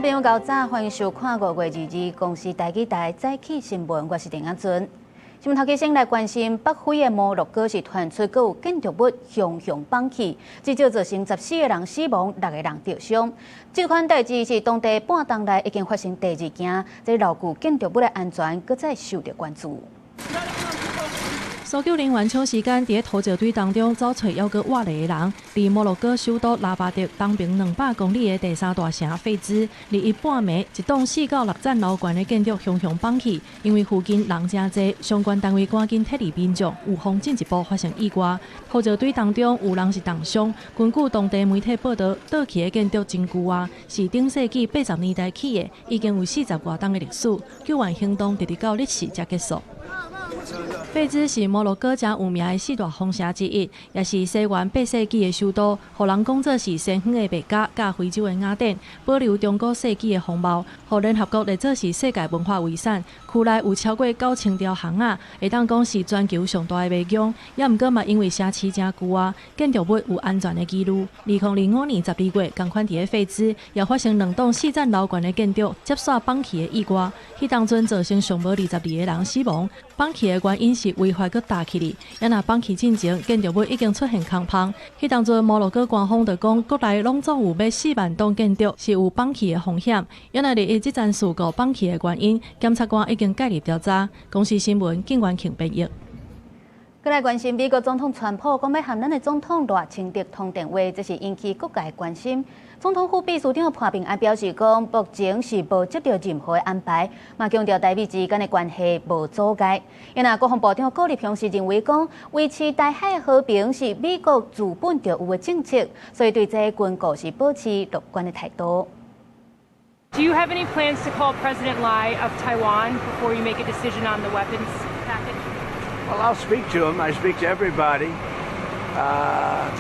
朋友𠢕早，歡迎收看5月22日公視台語台早起新聞，我是鄭亞尊。新聞頭起先來關心北非的摩洛哥是傳出閣有建築物雄雄崩去，至少造成14個人死亡，六個人著傷。這款代誌是當地半冬內已經發生第二件，這老舊建築物的安全閣再受著關注。搜救人員搶時間佇土石堆當中走揣猶閣活著的人，佇摩洛哥首都拉巴特東爿200公里的第三大城費茲，21半暝，一棟四到六層樓懸的建築雄雄崩去，因為附近人誠濟，相關單位趕緊撤離民眾，預防進一步發生意外。土石堆當中有人是重傷，根據當地媒體報導，倒去的建築真舊啊，是頂世紀80年代起的，已經有四十外冬的歷史。救援行動直直到日時才結束。費茲是摩洛哥誠有名的四大風城之一，也是西元8世紀的首都，予人講做是西方的麥加佮非洲的雅典，保留中古世紀的風貌，予聯合國列做是世界文化遺產。區內有超過9000條巷仔，會當講是全球上大的迷宮。也毋過嘛，因為城市誠舊啊，建築物有安全的疑慮。2025年12月，仝款佇咧費茲也發生兩棟四層樓懸的建築接紲崩去的意外，彼當陣造成上無22個人死亡。崩去的原因是違法閣搭起哩，也若崩去進前，建築物已經出現空縫。彼當陣摩洛哥官方就講，國內攏總有欲4萬棟建築是有崩去的風險。也若佇這層事故崩去的原因，檢察官已經介入調查。公視新聞景元慶編譯。閣來關心美國總統川普講欲和咱的總統賴清德通電話，這是引起各界關心。總統府秘書長潘孟安表示講，目前是無接著任何的安排，嘛強調台美之間的關係無阻礙。也若國防部長顧立雄是認為講，維持台海和平是美國自本就有的政策，所以對這個軍購是保持樂觀的態度。 Do you have any plans to call President Lai of Taiwan before you make a decision on the weapons package? Well, I'll speak to him. I speak to everybody.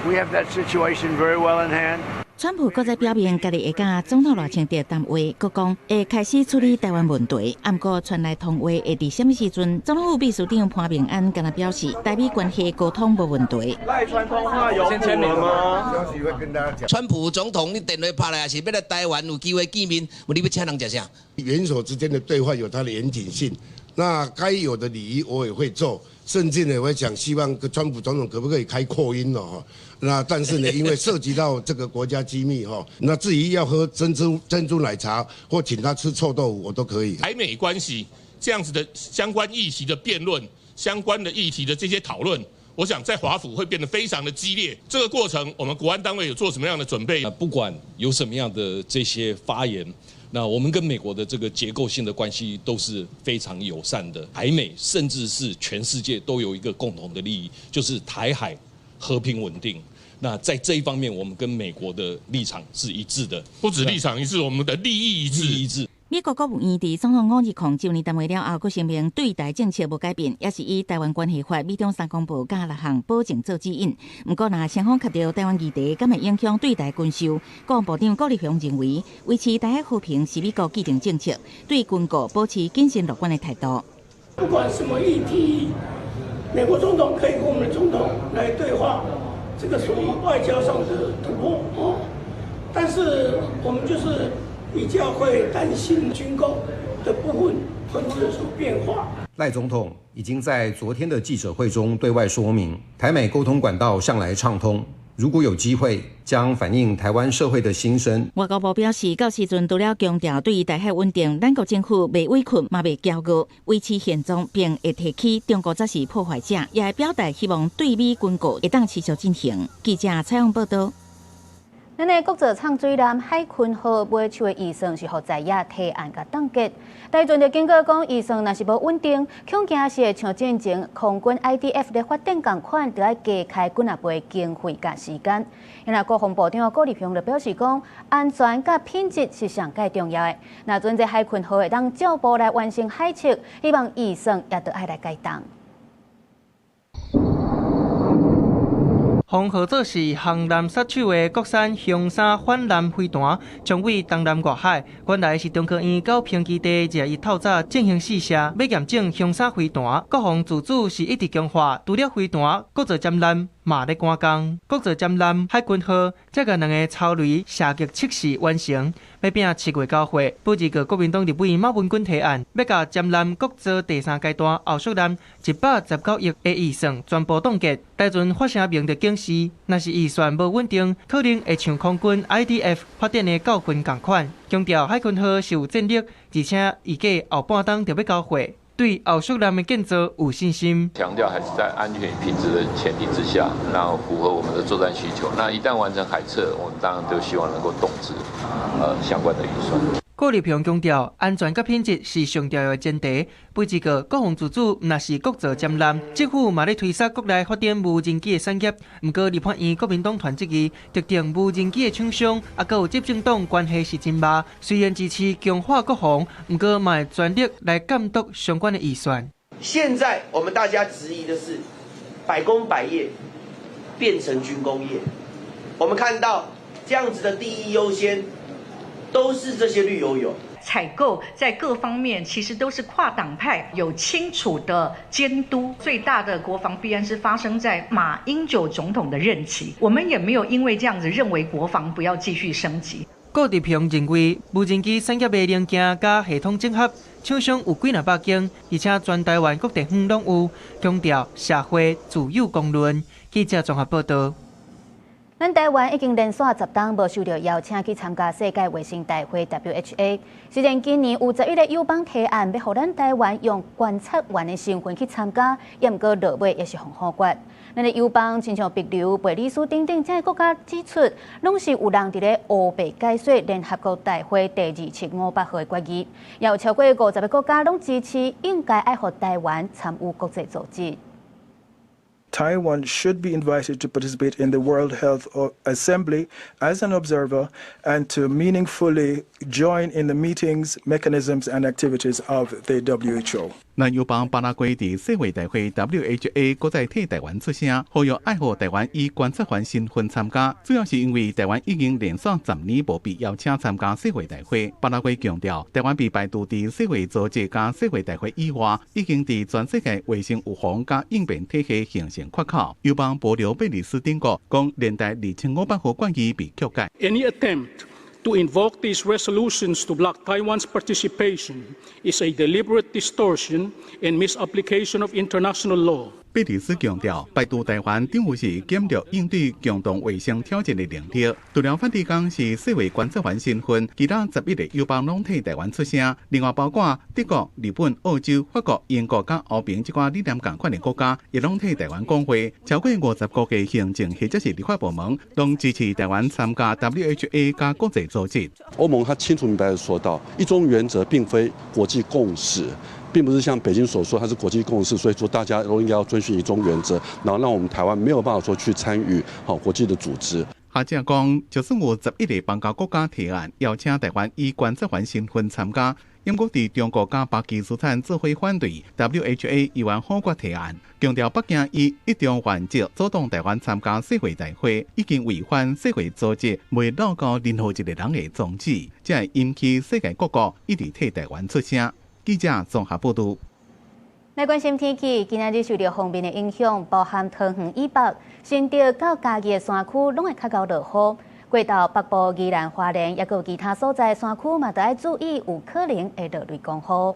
We have that situation very well in hand. 川普閣再表明，家己會佮總統賴清德談話，閣講會開始處理台灣問題。毋過傳來通話會佇啥物時陣？總統府秘書長潘孟安敢若表示，台美關係溝通無問題。賴川通話有先簽名嗎？川普總統，你電話拍來也是欲來台灣有機會見面，你欲請人食啥？元首之間的對話有它的嚴謹性，那該有的禮儀我也會做，甚至呢，我講希望川普總統可不可以開擴音哦？那但是呢，因為涉及到這個國家機密哈，那至於要喝珍珠奶茶或請他吃臭豆腐，我都可以。台美關係這樣子的相關議題的辯論，相關的議題的這些討論，我想在華府會變得非常的激烈。這個過程，我們國安單位有做什麼樣的準備？不管有什麼樣的這些發言，那我們跟美國的這個結構性的關係都是非常友善的。台美甚至是全世界都有一個共同的利益，就是台海和平穩定。那在這一方面，我們跟美國的立場是一致的，不止立場一致，我們的利益一致。一致。美國國務院佇總統5日09年談話了後，閣聲明對台政策無改變，也是以台灣關係法、美中三公報佮六項保證做指引。毋過，若雙方卡著台灣議題，敢會影響對台軍售？國防部長顧立雄認為，維持台海和平是美國既定政策，對軍購保持謹慎樂觀的態度。不管什麼議題，美國總統可以跟我們的總統來對話。這個屬於外交上的突破哦，但是我們就是比較會擔心軍購的部分會不會有所變化。賴總統已經在昨天的記者會中對外說明，台美溝通管道向來暢通，如果有機會，將反映台灣社會的心聲。外交部表示，到時陣除了強調對於台海穩定，咱國政府袂委屈嘛袂驕傲，維持現狀，並會提起中國才是破壞者，也會表達希望對美軍購會當持續進行。記者採訪報導。咱的國造藏水艦海鯤號尾手的預算是予在野提案共凍結。台陣就警告講，預算若是無穩定，恐驚是會像進前空軍 IDF 咧發展仝款，著愛加開幾若倍經費佮時間。因為國防部長顧立雄就表示講，安全佮品質是上蓋重要的。若準這海鯤號會當照步來完成海測，希望預算也著愛來改動。封號做是航艦殺手的國產雄三反艦飛彈，將對東南外海。原來是中科院九評基地21透早進行試射，欲驗證雄三飛彈。國防自主是一直強化，除了飛彈，閣做戰艦。嘛咧趕工。國造艦艦海鯤號這個兩个超雷射擊測試完成，欲拚7月交貨。不過國民黨立委馬文君提案，欲共艦艦國造第三階段奧速艦119億的預算全部凍結。台船發聲明就警示，若是預算無穩定，可能會像空軍 IDF 發展的教訓仝款。強調海鯤號是有戰力，而且預計後半冬就欲交貨。對奧速艦的建造有信心。強調還是在安全與品質的前提之下，然後符合我們的作戰需求。那一旦完成海測，我們當然都希望能夠凍結，相關的預算。郭立雄強調，安全佮品質是上重要的前提。不過，國防自主若是國造艦艦，政府嘛咧推捒國內發展無人機的產業。毋過，立法院國民黨團質疑，特定無人機的廠商，啊，閣有執政黨關係是真密。雖然支持強化國防，毋過嘛會全力來監督相關的預算。現在我們大家質疑的是，百工百業變成軍工業，我們看到這樣子的第一優先。都是這些綠油油。採購在各方面其實都是跨黨派有清楚的監督。最大的國防弊案是發生在馬英九總統的任期，我們也沒有因為這樣子認為國防不要繼續升級。郭立雄認為，無人機產業的零件佮系統整合，廠商有幾若百間，而且全台灣各地方攏有。強調社會自有公論。記者綜合報道。咱台灣已經連續10冬無受著邀請去參加世界衛生大會 WHA。雖然今年有11個友邦提案，欲予咱台灣用觀察員的身份去參加，也毋過落尾也是予否決。咱的友邦親像帛琉、貝里斯等等這个國家指出，攏是有人佇咧烏白解說聯合國大會第2758號的決議，也有超過50個國家攏支持，應該愛予台灣參與國際組織。 Taiwan should be invited to participate in the World Health Assembly as an observer and to meaningfully join in the meetings, mechanisms and activities of the WHO. 咱友邦巴拉圭佇世衛大會 WHA 閣再替台灣出聲，呼籲愛予台灣以觀察員身份參加，主要是因為台灣已經連續10年無被邀請參加世衛大會。巴拉圭強調，台灣被排除佇世衛組織佮世衛大會以外，已經佇全世界衛生預防佮應變體系形成缺口。友邦帛琉、貝里斯等國講，聯大2558號決議被曲解。 Any attempt to invoke these resolutions to block Taiwan's participation is a deliberate distortion and misapplication of international law. 貝里斯強調，排除台灣等於是減弱應對共同衛生挑戰的能力。除了梵蒂岡是世衛觀察員身份，其他11個友邦攏替台灣出聲。另外，包括德國、日本、澳洲、法國、英國佮歐盟這寡理念仝款的國家，也攏替台灣講話。超過50國的行政或者是立法部門，攏支持台灣參加 WHA 佮國際組織。歐盟它清楚明白地說到，一中原則並非國際共識。並不是像北京所說，它是國際共識，所以說大家都應該要遵循一中原則，然後讓我們台灣沒有辦法說去參與好國際的組織。學者講，就算有11個邦交國家提案邀請台灣以觀察員身份參加，毋過佇中國佮巴基斯坦做伙反對 WHA 議員否決提案，強調北京以一中原則阻擋台灣參加世衛大會，已經違反世衛組織袂漏勾任何一個人的宗旨，才會引起世界各國一直替台灣出聲。記者綜合報導。來關心天氣，今仔日受著鋒面的影響，包含桃園以北、新竹到嘉義的山區，攏會較𠢕落雨。過晝北部、宜蘭花蓮，抑閣有其他所在山區嘛，著愛注意有可能會落雷公雨。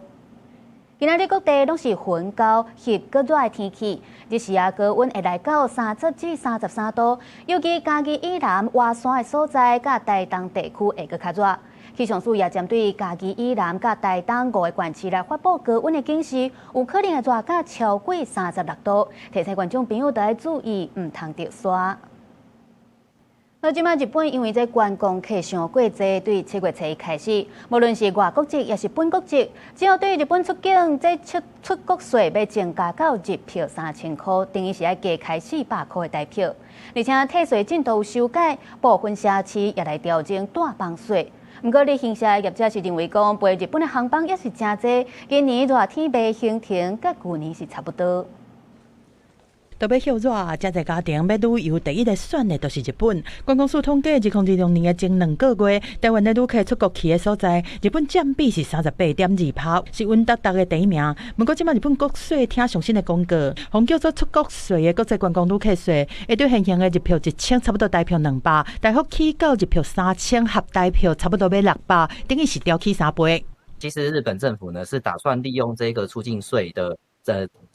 今仔日各地攏是雲厚、翕閣熱的天氣，日時啊高溫會來到30至33度，尤其嘉義以南倚山的所在，佮台東地區會閣較熱。氣象署也針對嘉義以南佮台東五个縣市來發布高溫的警示，有可能會熱到超過36度，提醒觀眾朋友著愛注意，毋通著沙。那這擺日本因為這觀光客傷過濟，對7月初一開始，無論是外國籍抑是本國籍，只要對日本出境，這出國稅欲增加到日票3000箍，等於是愛加開400箍的台票。而且退稅進度有修改，部分城市也來調整帶房稅。毋過旅行社業者是認為講，飛日本的航班抑是誠濟，今年熱天賣行程佮舊年是差不多。特別歇熱，遮濟家庭欲旅遊，第一个選的就是日本。觀光署統計，2026年的前2個月，台灣的旅客出國去的所在，日本佔比是38.2%，是穩達達的第一名。毋過，這擺日本國稅廳上新的公告，予叫做出國稅的國際觀光旅客稅，會對現行的日票1000，差不多台票200，大幅起到日票3000，合台票差不多欲600，等於是調起3倍。其實日本政府呢，是打算利用這個出境稅的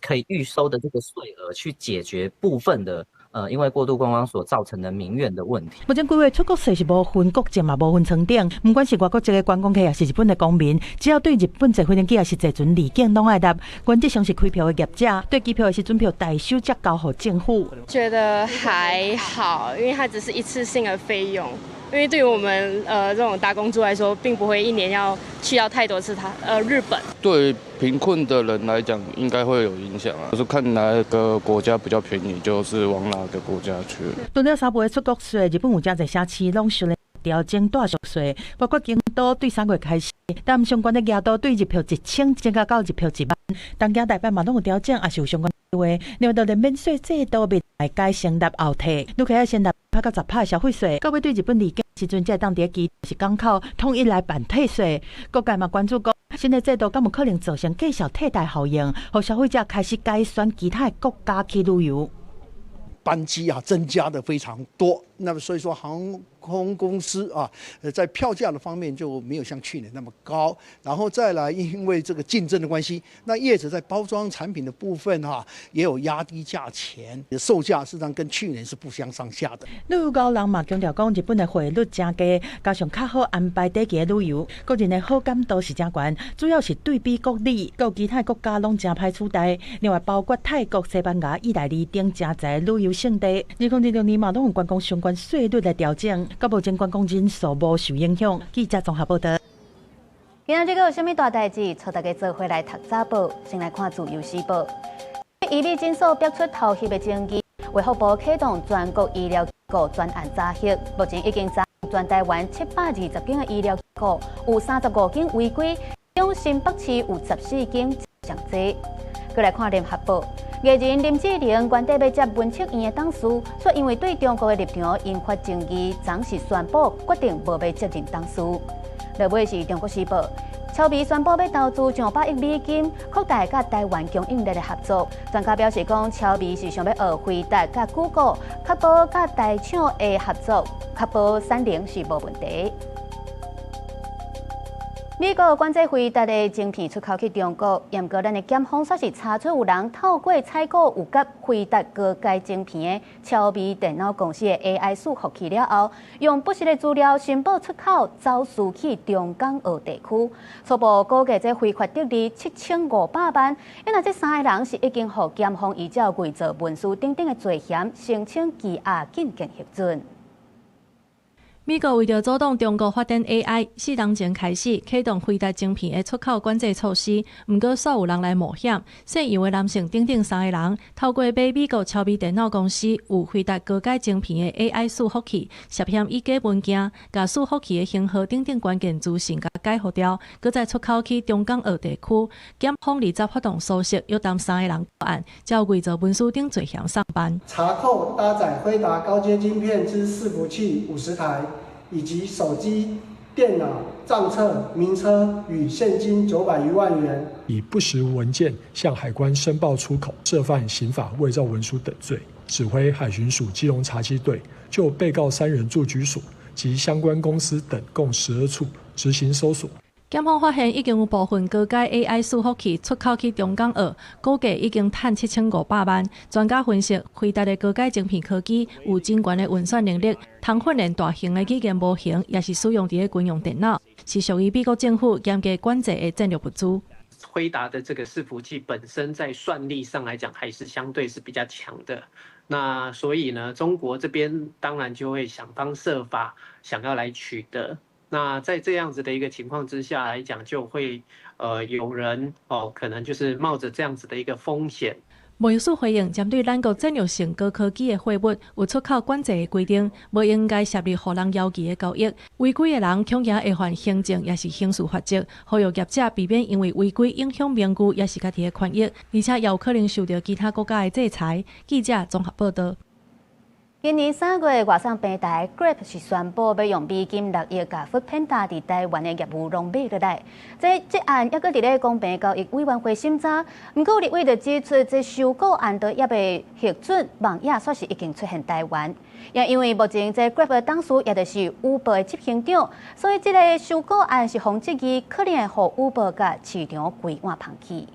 可以預收的這個稅額，去解決部分的因為過度觀光所造成的民怨的問題。目前規劃出國稅是無分國籍嘛，無分艙等，毋管是外國籍的觀光客，抑是日本的公民，只要對日本坐飛機抑是坐船離境，攏愛納。原則上是開票的業者，對機票的時準票代收才交予政府。覺得還好，因為它只是一次性的費用。因為對於我們這種打工族來說，並不會一年要去到太多次他日本。對貧困的人來講，應該會有影響啊。就是看哪個國家比較便宜，就是往哪個國家去。除了3倍的出國稅，日本有誠濟城市攏受咧調整大俗稅，包括京都對3月開始，但相關的額度對日票1000增加到日票1萬。東京、台北嘛攏有調整，也是有相關的話。另外，就連免稅制度未來改成納後退，旅客愛先納拍到10%消費稅，到尾對日本離境時陣，才會當佇機是港口統一來辦退稅。各界嘛關注講，新的制度敢有可能造成繼續替代效應，予消費者開始改選其他的國家去旅遊。班機啊增加的非常多，那麼所以說航空公司啊，在票價的方面就沒有像去年那麼高。然後再來，因為這個競爭的關係，那業者在包裝產品的部分哈，也有壓低價錢，售價實際上跟去年是不相上下的。旅遊高人嘛強調講，日本的匯率誠低，加上較好安排短期的旅遊，個人的好感度是誠懸，主要是對比國內，閣有其他國家攏誠歹取代。另外，包括泰國、西班牙、意大利等誠濟旅遊勝地，2026年嘛攏有觀光相關稅率來調整，到目前觀光人數無受影響。記者綜合報導。今仔日閣有啥物大代誌？帶大家做伙來讀早報，先來看《自由時報》。醫美診所爆出偷翕的證據，衛福部啟動全國醫療機構專案查核，目前已經查全台灣720間的醫療機構，有35間違規，其中新北市有14間上濟。閣來看聯合報，藝人林志玲原底欲接文策院的董事，卻因為對中國的立場引發爭議，昨是宣布決定無欲接任董事。落尾是中國時報，超微宣布欲投資上百億美金，擴大佮台灣供應鏈的合作。專家表示講，超微是想欲學輝達佮 Google，確保佮台廠的合作，確保產能是無問題。美國管制輝達的晶片出口去中國，毋過咱的檢方煞是查出有人透過採購有佮輝達高階晶片的超微電腦公司的 AI 伺服器了後，用不實的資料申報出口走私去中港澳地區，初步估計這非法得利7500萬。因為這三個人是已經予檢方依照偽造文書等等的罪嫌，申請羈押禁見核准。美國為著阻擋中國發展 AI，4年前開始啟動輝達晶片的出口管制措施。毋過，煞有人來冒險，姓楊的男性等等三个人，透過買美國超微電腦公司有輝達高階晶片的 AI 伺服器，涉嫌以假文件，共伺服器的型號等等關鍵資訊共改予掉，閣再出口去中港澳地區。檢方二十發動搜索，約談三個人到案，照偽造文書等罪嫌送辦。查扣搭載輝達高階晶片之伺服器50台。以及手機、電腦、賬冊、名車與現金900餘萬元，以不實文件向海關申報出口，涉犯刑法偽造文書等罪。指揮海巡署基隆查緝隊就被告三人住居所及相關公司等共12處執行搜索。檢方發現已經有部分高階 AI 伺服器出口去中港澳，估計已經趁7500萬。專家分析，輝達的高階晶片科技有真懸的運算能力，通訓練大型的語言模型，也是使用佇咧軍用電腦，是屬於美國政府嚴格管制的戰略物資。輝達的這個伺服器本身在算力上來講，還是相對是比較強的。那所以呢，中國這邊當然就會想方設法想要來取得。那在這樣子的一個情況之下來講，就會有人哦，可能就是冒着這樣子的一個風險。貿易署回應，針對咱國戰略性高科技的貨物有出口管制的規定，無應該設立予人枵棋的交易。違規的人恐驚會犯行政抑是刑事罰則，呼籲業者避免因為違規影響名譽，抑是家己的權益，而且也有可能受到其他國家的制裁。記者綜合報道。今年3月，外送平台 Grab 是宣布欲用美金6億共 Foodpanda 佇台灣的業務攏買落來。這案猶閣佇咧公平交易委員會審查，毋過立委就指出，這收購案都猶未核准，網頁煞是已經出現台灣。也因為目前這 Grab 的董事，也就是 Uber 的執行長，所以這个收購案是予質疑，可能會予 Uber 共市場規碗捧去。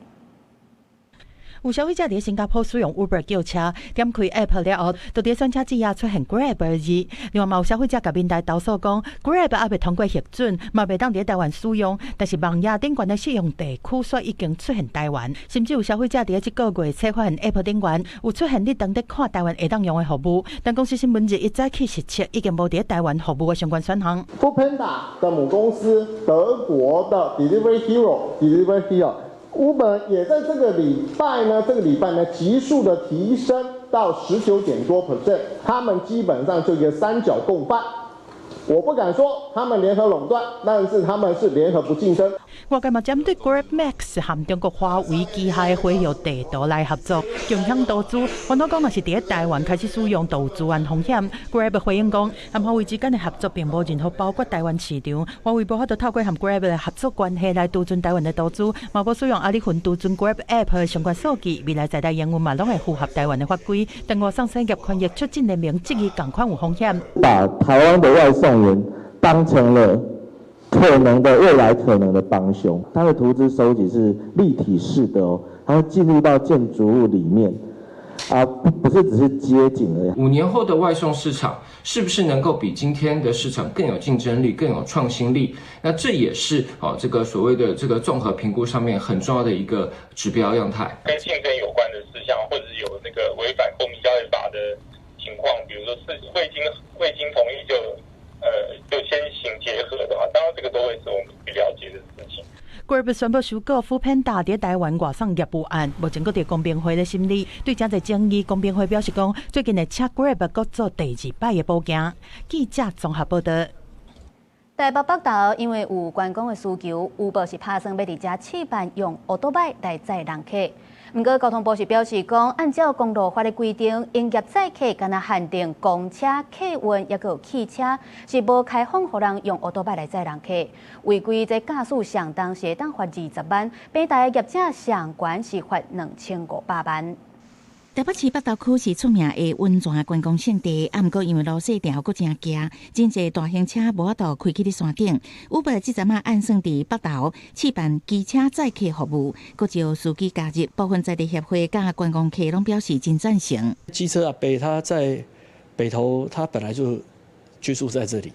有消費者佇新加坡使用 Uber 叫車，點開 App 了後，就佇選車誌仔出現 Grab 的字。另外，嘛有消費者共平台投訴講，Grab 猶未通過核准，嘛袂當佇台灣使用。但是網頁頂懸的適用地區卻已經出現台灣，甚至有消費者佇這個月初發現 App 頂懸有出現你當咧看台灣會當用的服務，但公視新聞日一早去實測，已經無佇台灣服務的相關選項。 Foodpanda 的母公司德國的 Delivery Hero，Delivery Hero。Uber 也在這個禮拜呢，這個禮拜呢，急速的提升到19點多 percent，他們基本上就一個三角共犯。我不敢說他們聯合壟斷，但是他們是聯合不競爭。外界嘛針對 Grab Max 和中國華為旗下的輝耀地圖來合作，共享投資。原來講若是佇台灣開始使用，就有資安風險。Grab 回應講，和華為之間的合作並無任何包括台灣市場。華為無法度透過和 Grab 的合作關係來儲存台灣的投資，嘛無使用阿里雲儲存 Grab App 的相關數據，未來在台營運嘛攏會符合台灣的法規。但外送產業權益促進聯盟質疑仝款有風險。把台灣的外送員當成了可能的未來可能的幫兇，他的圖資收集是立體式的哦，它會進入到建築物裡面，啊，不是只是街景而已。5年後的外送市場是不是能夠比今天的市場更有競爭力、更有創新力？那這也是哦，這個所謂的這個綜合評估上面很重要的一個指標樣態。跟競爭有關的事項，或者是有那個違反公平交易法的情況，比如說是未經同意就先行結合的話，當然這個都會是我們去了解的事情。 Grab 宣布收購 Foodpanda 佇台灣外送業務案，目前閣佇公平會咧審理。對這個爭議，公平會表示講，最近會請 Grab 閣做第二擺的補件。記者綜合報道。台北北投因為有觀光的需求，Uber 是拍算欲佇遮試辦用歐多擺來載人客。毋過交通部是表示講，按照公路法的規定，營業載客干焦限定公車、客運抑閣有汽車，是無開放予人用歐多擺來載人客。違規這駕駛上重是會當罰20萬，平台業者上懸是罰2500萬。台北市北投區是出名的溫泉觀光勝地，啊，毋過因為路細條閣誠狹，真濟大型車無法度開去咧山頂。Uber 這陣仔按算佇北投試辦機車載客服務，閣招司機加入，部分在地協會佮觀光客攏表示真贊成。機車阿伯他在北投，他本來就居住在這裡，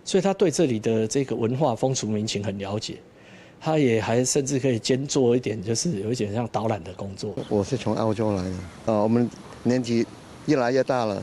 所以他對這裡的這個文化風俗民情很了解。他也還甚至可以兼做一點，就是有一點像導覽的工作。我是從澳洲來的，啊，我們年紀越來越大了，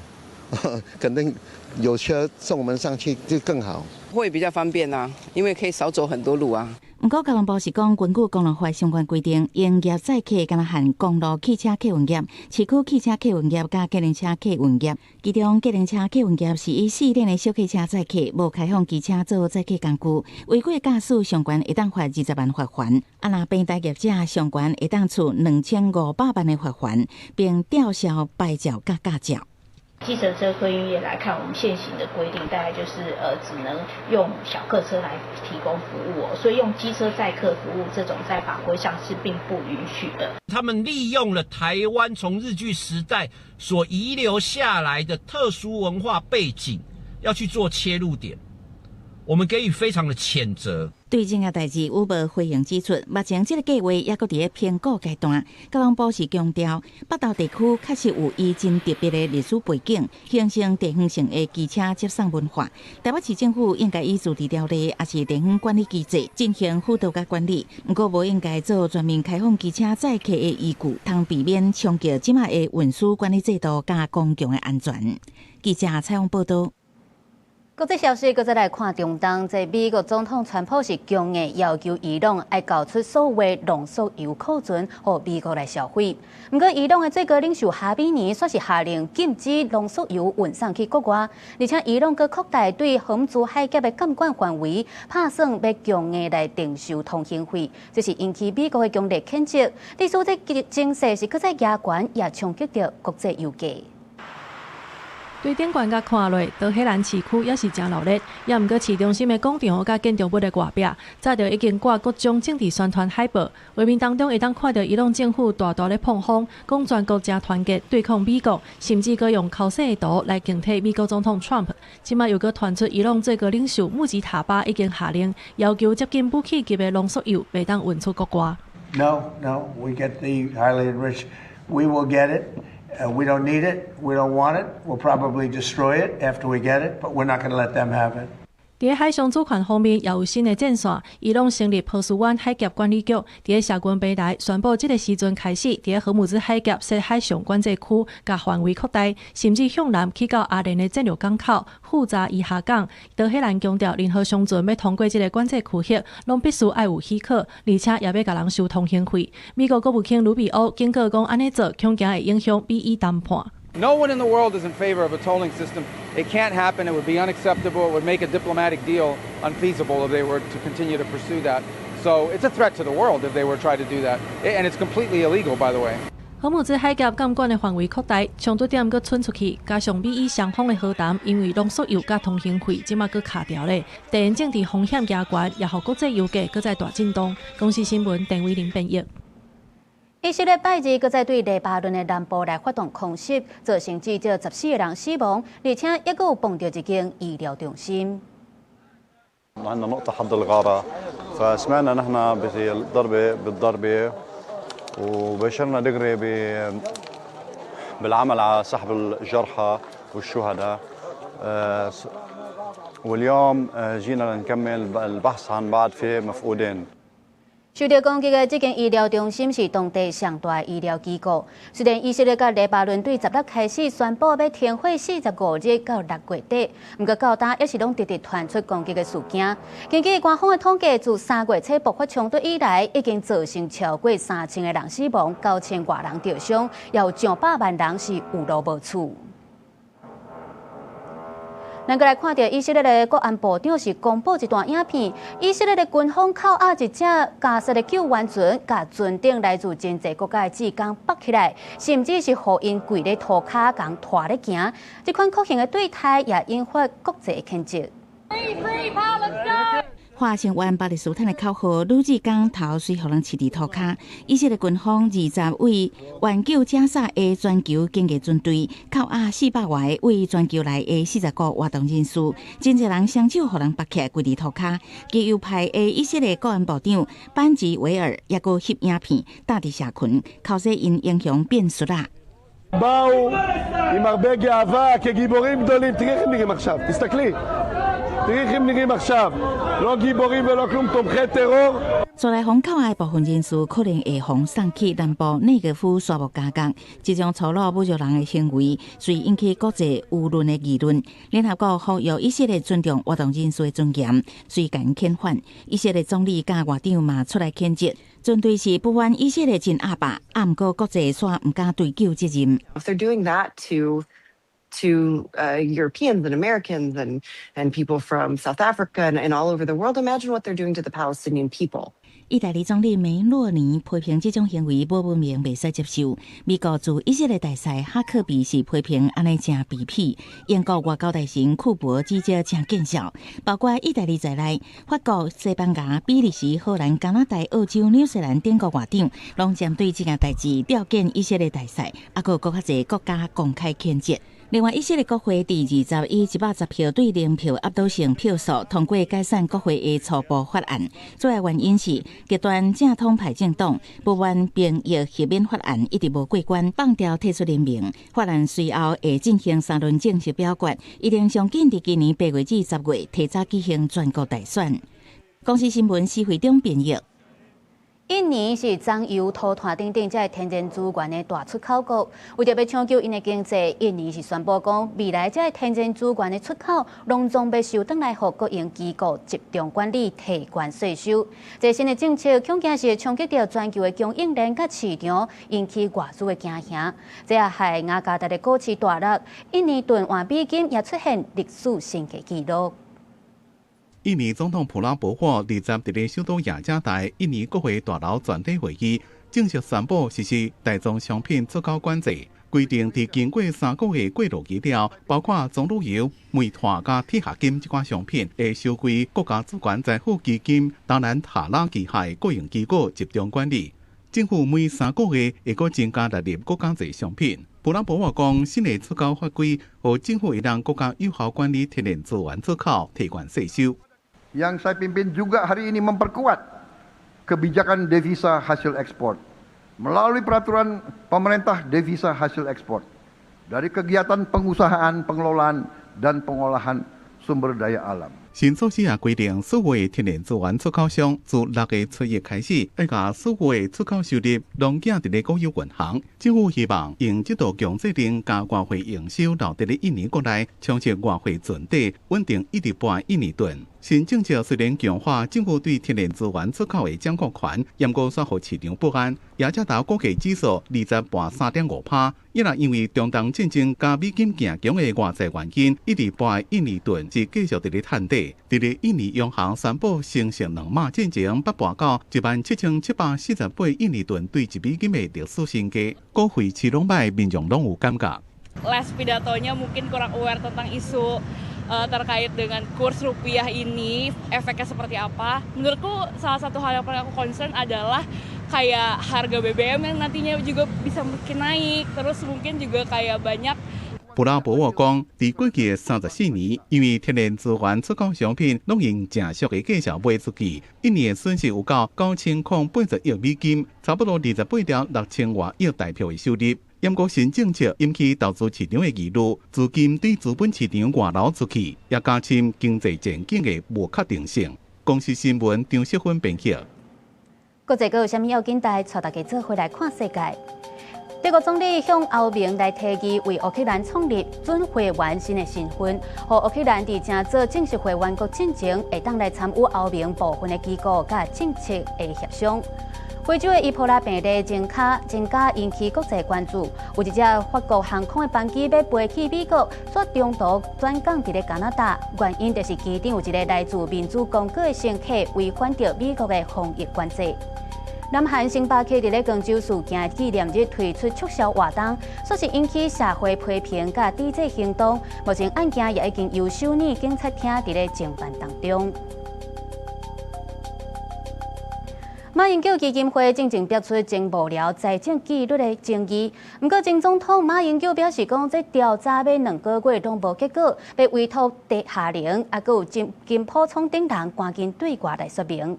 肯定有車送我們上去就更好。會比較方便啊，因為可以少走很多路啊。毋過交通部是講，根據公路法相關規定，營業載客干焦限公路汽車客運業、市區汽車客運業佮計程車客運業。其中，計程車客運業是以四輪的小客車載客，無開放機車做載客工具。違規駕駛上懸會當罰20萬罰鍰，啊若平台業者上懸會當處2500萬的罰鍰，並吊銷牌照佮駕照。計程車客運業來看，我們現行的規定大概就是只能用小客車來提供服務哦，所以用機車載客服務這種在法規上是並不允許的。他們利用了台灣從日據時代所遺留下來的特殊文化背景，要去做切入點，我們給予非常的譴責。對這個代誌，Uber 回應指出，目前這個計劃猶閣佇咧評估階段。交通部是強調，北投地區確實有伊真特別的歷史背景，形成地方性的機車接送文化。台北市政府應該依自治條例，抑是地方管理機制進行輔導佮管理。毋過無應該做全面開放機車載客的依據，通避免衝擊這馬的運輸管理制度佮公共的安全。記者採訪報道。國際消息，閣再來看中東，這美國總統川普是強硬要求伊朗愛交出所謂濃縮鈾庫存，予美國來銷毀。毋過，伊朗的最高領袖哈米尼煞是下令禁止濃縮鈾運送去國外，而且伊朗閣擴大對荷姆茲海峽的監管範圍，拍算欲強硬來徵收通行費，這是引起美國的強烈譴責。致使這情勢是閣再加懸，也衝擊著國際油價。對頂懸共看落，德黑蘭市區也是誠鬧熱。也毋過市中心的廣場佮建築物的外壁，早就已經掛各種政治宣傳海報。畫面當中會當看著伊朗政府大大咧膨風，講全國誠團結對抗美國，甚至閣用剾洗的圖來敬體美國總統 Trump。這馬又閣傳出伊朗最高領袖穆吉塔巴已經下令，要求接近武器級的濃縮鈾袂當運出國外。 No, no, we get the highly enriched. We will get it. We don't need it. We don't want it. We'll probably destroy it after we get it, but we're not going to let them have it. 佇海上主權方面，也有新的戰線。伊朗成立波斯灣海峽管理局，佇社群平台宣布，這个時陣開始，佇荷姆茲海峽設海上管制區，共範圍擴大，甚至向南去到阿聯的戰略港口富扎伊哈港。德黑蘭強調，任何商船欲通過這个管制區域，攏必須愛有許可，而且也欲共人收通行費。美國國務卿魯比歐警告講，按呢做恐驚會影響美伊談判。 No one in the world is in favor of a tolling system. It can't happen. It would be unacceptable. It would make a diplomatic deal unfeasible if they were to continue to pursue that. So it's a threat to the world if they were to try to do that. And it's completely illegal, by the way. 荷姆茲海峽監管的範圍擴大，衝突點閣伸出去，加上美伊雙方的和談，因為濃縮鈾佮通行費，這馬閣卡著咧。地緣政治風險加懸，也予國際油價閣再大震動。公視新聞鄧偉玲編譯。以色列拜二閣再對黎巴嫩的南部來發動空襲，造成至少14個人死亡，而且抑閣有碰著一間醫療中心。 عندنا نقطة حد الغارة فسمعنا نحن بالضربة بالضربة وباشرنا دغري بالعمل على سحب الجرحى والشهداء واليوم جينا لنكمل البحث عن بعد في مفقودين. 受著攻擊的這間醫療中心是當地上大醫療機構。雖然以色列佮黎巴嫩對16開始宣布欲停火45日到6月底，毋過到今猶是攏直直傳出攻擊的事件。根據官方的統計，自3月初爆發衝突以來，已經造成超過3000個人死亡，9000外人著傷，也有上百萬人是有路無厝。咱閣來看著以色列的國安部長是公布一段影片，以色列的軍方扣押一隻加薩的救援船，共船頂來自真濟國家的志工縛起來，甚至是予𪜶跪咧塗跤，共拖咧行。這款酷刑的對待也引發國際譴責。化成援巴勒斯坦的口號，女志工頭隨予人飼佇塗跤。以色列軍方20位援救加薩的全球緊急船隊，扣押400外个為全球來的40個活動人士，真濟人雙手予人縛起來跪佇塗跤。極右派的以色列國安部長班吉維爾也閣翕影片，貼佇社群，剾洗𪜶英雄變術啦。 באו עם הרבה גאווה כגיבורים גדולים, תראי איך הם נראים עכשיו, תסתכלי, תראי איך הם נראים עכשיו, לא גיבורים ולא כלום, תומכי טרור. 煞來予扣押的部分人士可能會予送去南部內格夫沙漠監獄，這種粗魯侮辱人的行為，遂引起國際輿論的議論。聯合國呼籲以色列尊重活動人士的尊嚴，遂共遣返。以色列總理佮外長嘛出來譴責，船隊是不滿以色列真鴨霸，啊，毋過國際煞毋敢追究責任。 If they're doing that to Europeans and Americans and people from South Africa and all over the world, imagine what they're doing to the Palestinian people. 意大利總理梅洛尼批評這種行為無文明，袂使接受。美國駐以色列大使哈克比是批評按呢誠卑鄙。英國外交大臣庫珀指責誠見笑，包括意大利在內，法國、西班牙、比利時、荷蘭、加拿大、澳洲、紐西蘭等國外長，攏針對這件代誌召見以色列大使，猶閣閣較濟國家公開譴責。另外，以色列國會佇20以110票對0票壓倒性票數通過解散國會的初步法案。主要原因是極端正統派政黨不滿兵役豁免法案一直無過關，放掉退出聯盟。法案隨後會進行三輪正式表決，一定上緊佇今年8月至10月提早舉行全國大選。公視新聞施惠中編譯。印尼是棕油、塗炭等等這个天然資源的大出口國，為著欲搶救𪜶的經濟，印尼是宣布講，未來這个天然資源的出口，攏總欲收轉來予國營機構集中管理，提懸稅收。這新的政策恐驚是會衝擊著全球的供應鏈佮市場，引起外資的驚嚇。這也害雅加達的股市大落，印尼盾換美金也出現歷史新低紀錄。印尼總統普拉博沃二十佇咧首都雅加達印尼國會大樓全體會議正式宣布實施大宗商品出口管制，規定佇經過3個月過路期了，包括棕櫚油、煤炭佮鐵合金這款商品，會收歸國家主權財富基金達蘭塔拉旗下國營機構集中管理。政府每三個月會閣增加納入閣較濟商品。普拉博沃講，新的出口法規，予政府會當閣較有效管理天然資源出口，提懸稅收。 Yang saya pimpin juga hari ini memperkuat kebijakan devisa hasil ekspor melalui peraturan pemerintah devisa hasil ekspor dari kegiatan pengusahaan, pengelolaan dan pengolahan sumber daya alam. 新措施也規定，所有的天然資源出口商自6月初1開始，愛共所有的出口收入攏寄佇咧國有銀行。政府希望用這道強制令共外匯營收留佇咧印尼國內，充實外匯存底，穩定一直撥印尼盾。新政策雖然強化政府對天然資源出口的掌控權，毋過煞予市場不安。雅加達股價指數20跋3.5%，也若因為中東戰爭佮美金行強的外在原因，一直撥印尼盾是繼續佇咧探底。佇咧印尼央行宣布升息2碼進前，捌跋到17,748印尼盾對1美金的歷史新低，股匯市攏䆀，民眾攏有感覺。 Les pidatonya mungkin kurang aware tentang isu terkait dengan kurs rupiah ini efeknya seperti apa. Menurutku salah satu hal yang paling aku concern adalah kayak harga BBM yang nantinya juga bisa mungkin naik, terus mungkin juga kayak banyak 普拉博沃講，佇過去的34年，因為天然資源出口商品攏用誠俗的價錢賣出去，一年的損失有到9080億美金，差不多28.6千外億台幣的收入。毋過新政策引起投資市場的疑慮，資金對資本市場外流出去，也加深經濟前景的無確定性。公視新聞張淑芬編輯。國際閣有啥物要緊代？帶大家做伙來看世界。德國總理向歐盟來提議，為烏克蘭創立準會員新的身份，予烏克蘭佇成做正式會員國進前，會當來參與歐盟部分的機構佮政策的協商。非洲的伊波拉病例增加，增加引起國際關注。有一隻法國航空的班機欲飛去美國，卻中途轉降佇咧加拿大，原因就是機頂有一個來自民主剛果的乘客違反著美國的防疫管制。南韓星巴克佇咧光州事件紀念日推出促銷活動，煞是引起社會批評佮抵制行動。目前案件也已經由首爾警察廳佇咧偵辦當中。馬英九基金會進前爆出前幕僚財政紀律的爭議，毋過前總統馬英九表示講，這調查欲2個月攏無結果，欲委託地下靈，猶閣有金金溥聰等人趕緊對外來說明。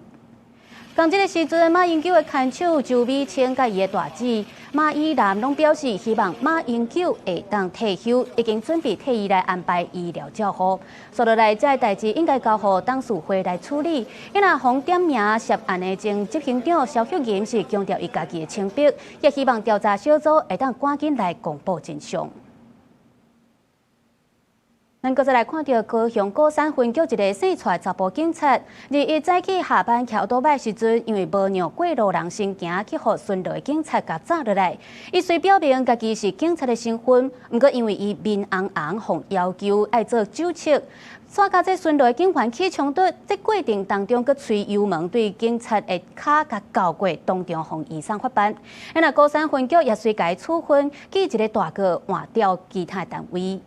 仝這个時陣，馬英九的牽手周美青佮伊的大姊馬以南攏表示，希望馬英九會當退休，已經準備替伊來安排醫療照護。紲落來，這个代誌應該交予董事會來處理。伊若予點名涉案的前執行長蕭旭吟是強調伊家己的清白，也希望調查小組會當趕緊來公布真相。咱閣再來看著高雄鼓山分局一个姓蔡查埔警察，21早起下班騎歐多擺時陣，因為無讓過路人先行，去予巡邏的警察共紮落來。伊雖表明家己是警察的身份，毋過因為伊面紅紅，予要求愛做酒測，煞佮這巡邏的警員起衝突，這過程當中閣吹油門對警察的跤共鉤過，當場予移送法辦。若鼓山分局也隨共處分，記一个大過換調其他單位。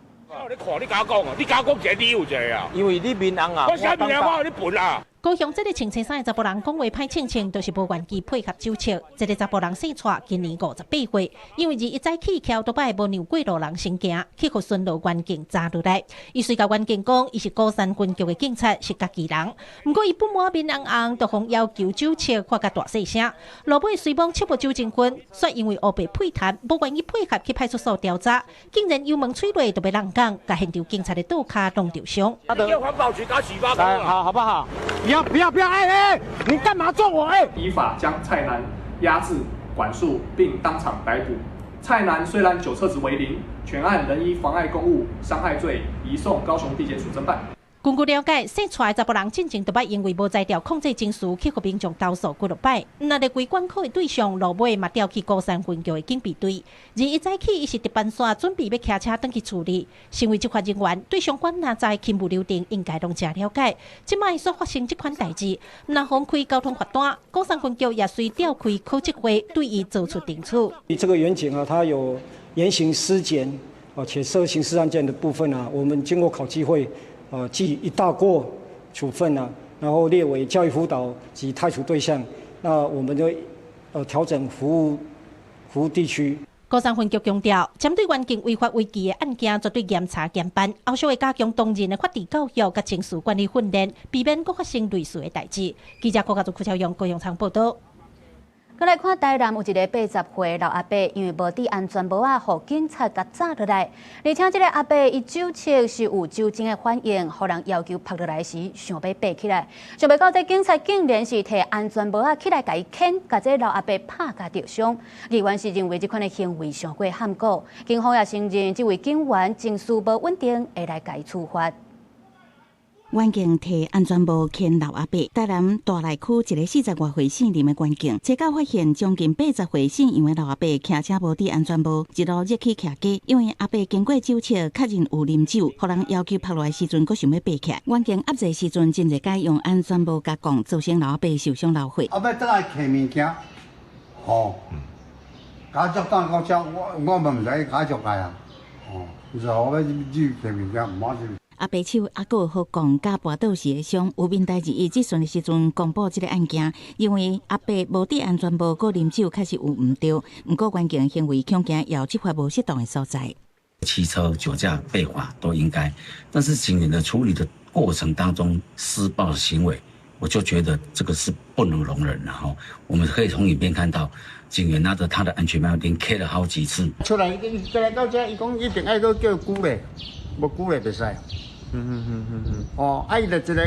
你看，你敢講啊？你敢講一个理由一个啊？因為你面紅啊！我啥面紅？我予你笨啊！高雄這个穿青衫的查埔人講話歹稱稱，就是無願意配合酒測。這个查埔人姓蔡，今年58歲，因為21早起騎歐多擺無讓過路人先行，去予巡邏員警紮落來。伊隨共員警講，伊是鼓山分局的警察，是家己人。毋過伊不滿面紅紅，就予要求酒測，喊較大細聲。落尾雖罔測無酒精分，煞因為烏白屁談，無願意配合去派出所調查，竟然油門吹落就欲挵工，共現場警察的倒跤弄著傷。叫環保局打嘴巴，好，好不好？要不要不要！哎哎，你幹嘛撞我？哎！依法將蔡男押至管束，並當場逮捕。蔡男雖然酒測值為零，全案仍依妨礙公務傷害罪移送高雄地檢署偵辦。根據了解，姓蔡的查埔人進前就捌因為無才調控制情緒，去予民眾投訴幾落擺。若列歸管控的對象，落尾嘛調去鼓山分局的警備隊。而一早起，伊是值班線準備欲騎車轉去處理。身為執法人員，對相關若在勤務流程應該攏誠了解。這擺所發生這款代誌，毋但放開交通罰單，鼓山分局也隨調開考績會，對伊做出懲處。你這個員警啊，他有言行失檢，啊，且涉刑事案件的部分啊，我們經過考紀會。記一大過處分啊，然後列為教育輔導及汰除對象。那我們就調整服務地區。鼓山分局強調，針對員警違法違紀的案件，絕對嚴查嚴辦，後續會加強當人的法治教育佮情緒管理訓練，避免閣發生類似的代誌。記者郭家族邱超勇高雄場報道。閣來看台南有一个80歲老阿伯，因為無戴安全帽仔，予警察共紮落來。而且這个阿伯伊酒測是有酒精的反應，予人要求拍落來時，想欲爬起來，想袂到這警察竟然是提安全帽仔起來共伊牽，共這老阿伯拍共著傷。議員是認為這款的行為傷過譀古，警方也承認這位警員情緒無穩定，會來共伊處罰。員警提安全帽牽老阿伯，台南大內區一个40外歲姓林的員警，查到發現將近80歲姓楊的老阿伯騎車無戴安全帽，一路熱氣騎機，因為阿伯經過酒測確認有啉酒，予人要求拍落來時陣，閣想欲爬起來。員警壓制時陣，真濟擺用安全帽共摃，造成老阿伯受傷流血。後尾倒來提物件，吼，加速當到這，我嘛毋知加速來啊，吼，然後欲去提物件，毋好是。阿伯手猶閣予摃佮跋倒時的傷，有民代21質詢的時陣公布這个案件，認為阿伯無戴安全帽，閣啉酒確實有毋對，毋過員警行為恐驚有執法無適當的所在。騎車酒駕被罰都應該，但是警員的處理的過程當中施暴的行為，我就覺得這個是不能容忍的哈。我們可以從影片看到，警員拿着他的安全帽連 K 了好幾次。出來，出來到這，伊講一定愛閣叫久咧，無久咧袂使。哦，啊，伊就一个叫你，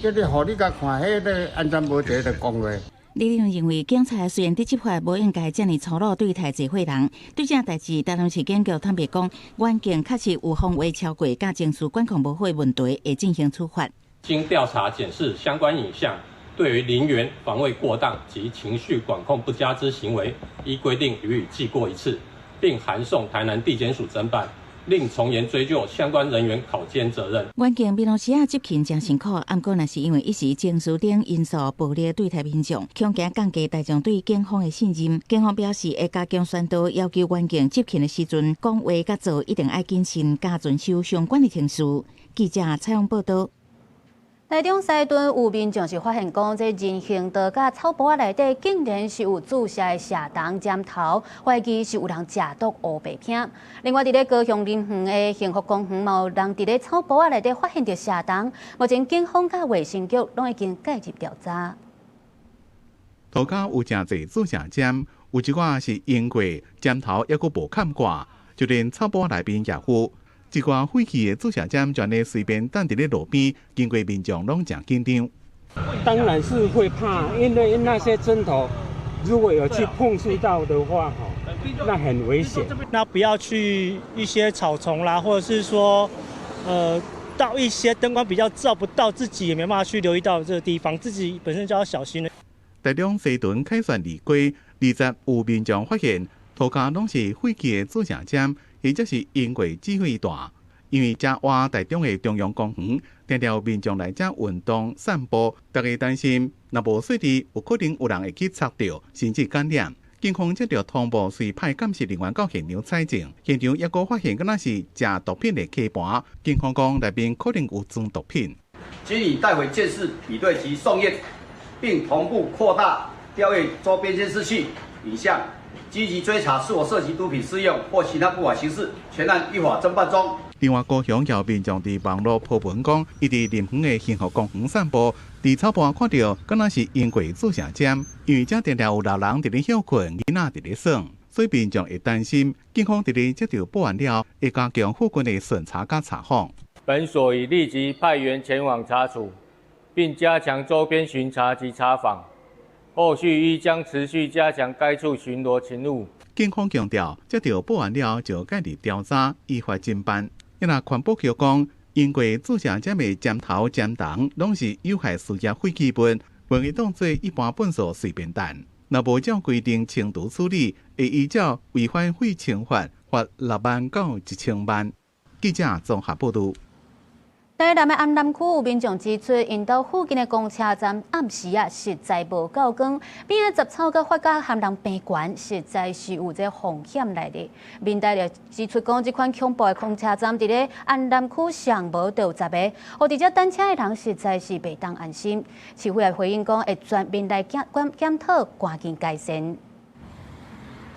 予你共看，彼个安全帽一个就摃落。李立認為，警察雖然佇執法，無應該遮爾粗魯對待濟歲人。對這代誌，台南市警局坦白講，員警確實有防衛超過，佮情緒管控無好的問題，會進行處罰。經調查檢視相關影像，對於林員防衛過當及情緒管控不佳之行為，依規定予以記過一次，並函送台南地檢署偵辦。另從嚴追究相關人員考監責任。員警平常時啊執勤誠辛苦，毋過若是因為一時情緒等因素暴力對待民眾，恐驚降低大眾對警方的信任。警方表示會加強宣導，要求員警執勤的時陣講話佮做一定愛謹慎，佮遵守相關的程序。記者採訪報導。台中西屯有民眾是發現講，這人行道佮草埔仔內底竟然是有注射的蛇蟲針頭，懷疑是有人食毒烏白片。另外，佇咧高雄林園的幸福公園，嘛有人佇咧草埔仔內底發現著蛇蟲，目前警方佮衛生局攏已經介入調查。塗跤有誠濟注射針，有一寡是用過針頭，猶閣無崁掛，就連草埔仔內面也有。一寡廢棄的注射針，就按呢隨便擲佇咧路邊，經過民眾攏誠緊張。當然是會怕，因為那些針頭如果有去碰觸到的話，那很危險。那不要去一些草叢啦，或者是說，到一些燈光比較照不到，自己也沒辦法去留意到這個地方，自己本身就要小心了。台中西屯凱旋二街20有民眾發現，塗跤攏是廢棄的注射針。或者是用過止血帶，因為遮倚台中的中央公園，定定有民眾來遮運動散步，大家擔心若無細膩，有可能有人會去插著，甚至感染。警方接著通報，隨派鑑識人員到現場採證，現場猶閣發現，敢若是食毒品的吸盤。警方講內面可能有裝毒品。經已帶回鑑識比對及送驗，並同步擴大調閱周邊監視器影像。積極追查是否涉及毒品使用或其他不法形式，全案依法偵辦中。另外，高雄有民眾佇網路 po 文講，伊佇林園的幸福公園散步，佇草埔看著，敢若是用過注射針，因為遮定定有老人佇咧歇睏，囡仔佇咧耍，所以民眾會擔心。警方佇咧接著報案了，會加強附近的巡查佮查訪。本所已立即派員前往查處，並加強周邊巡查及查訪。後續亦將持續加強該處巡邏勤務。警方強調，接到報案了就介入調查，依法偵辦。伊若環保局講，因為注射這枚針頭針筒攏是有害事業廢棄物，袂當當做一般糞掃隨便擲。若無照規定清除處理，會依照違反廢清法罰6萬到1000萬。記者綜合報導。台南的安南區有民眾指出，𪜶兜附近的公車站暗時啊，實在無夠光，邊仔雜草閣發甲予人病懸，實在是有這風險來的。民代就指出講，這款恐怖的公車站佇咧安南區上無就有10个，予佇遮等車的人實在是袂當安心。市府也回應講，會全面來檢檢討，趕緊改善。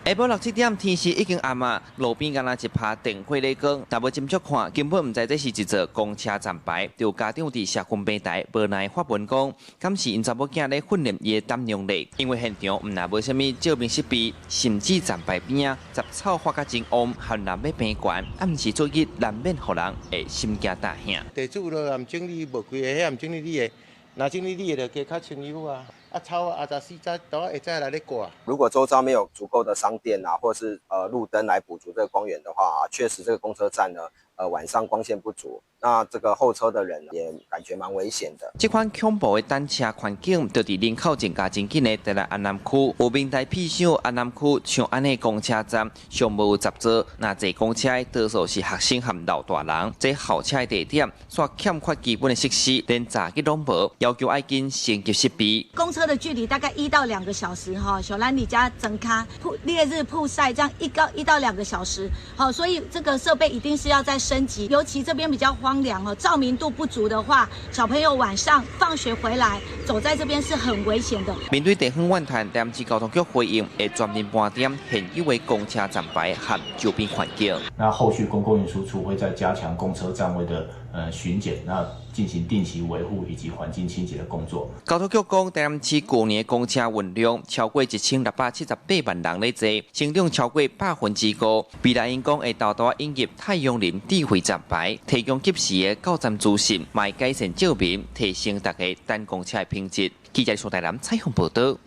下晡六七點，天色已經暗啊，路邊敢若一拍電火咧光，若無斟酌看，根本毋知這是一座公車站牌。就家長佇社群平台無奈發文講，敢是𪜶查某囝咧訓練伊的膽量力，因為現場毋但無啥物照明設備，甚至站牌邊仔雜草發甲真旺，予人欲爬懸，暗時作業難免予人會心驚膽驚。地主都毋整理無規个，遐毋整理你的，若整理你的就加較清幽啊。啊草啊，十四早都會再來咧掛。如果周遭沒有足夠的商店啊，或是路燈來補足這個光源的話啊，確實這個公車站呢，晚上光線不足，那這個候車的人也感覺蠻危險的。這款恐怖的等車環境，就佇林口前加真近的台南安南區，有民代屁想安南區像按呢公車站上無有雜座，若坐公車的多數是學生和老大人，這候車的地點煞欠缺基本的設施，連閘機攏無，要求愛緊升級設備。公車的距離大概1到2個小時，哈，小蘭你家整卡曝烈日曝曬，這樣1到2個小時，好，所以這個設備一定是要再升級，尤其這邊比較荒涼哦，照明度不足的話，小朋友晚上放學回來走在這邊是很危險的。面對地方怨嘆，台南市交通局回應會全面盤點現有的公車站牌和周邊環境。那後續公共運輸處會再加強公車站位的巡檢，那進行定期維護以及環境清潔的工作。交通局講，台南市舊年公車運量超過1678萬人咧坐，成長超過5%。未來𪜶講會沓沓引入太陽能智慧站牌，提供及時的到站資訊，嘛會改善照明，提升大家等公車的品質。記者蘇台南採訪報導。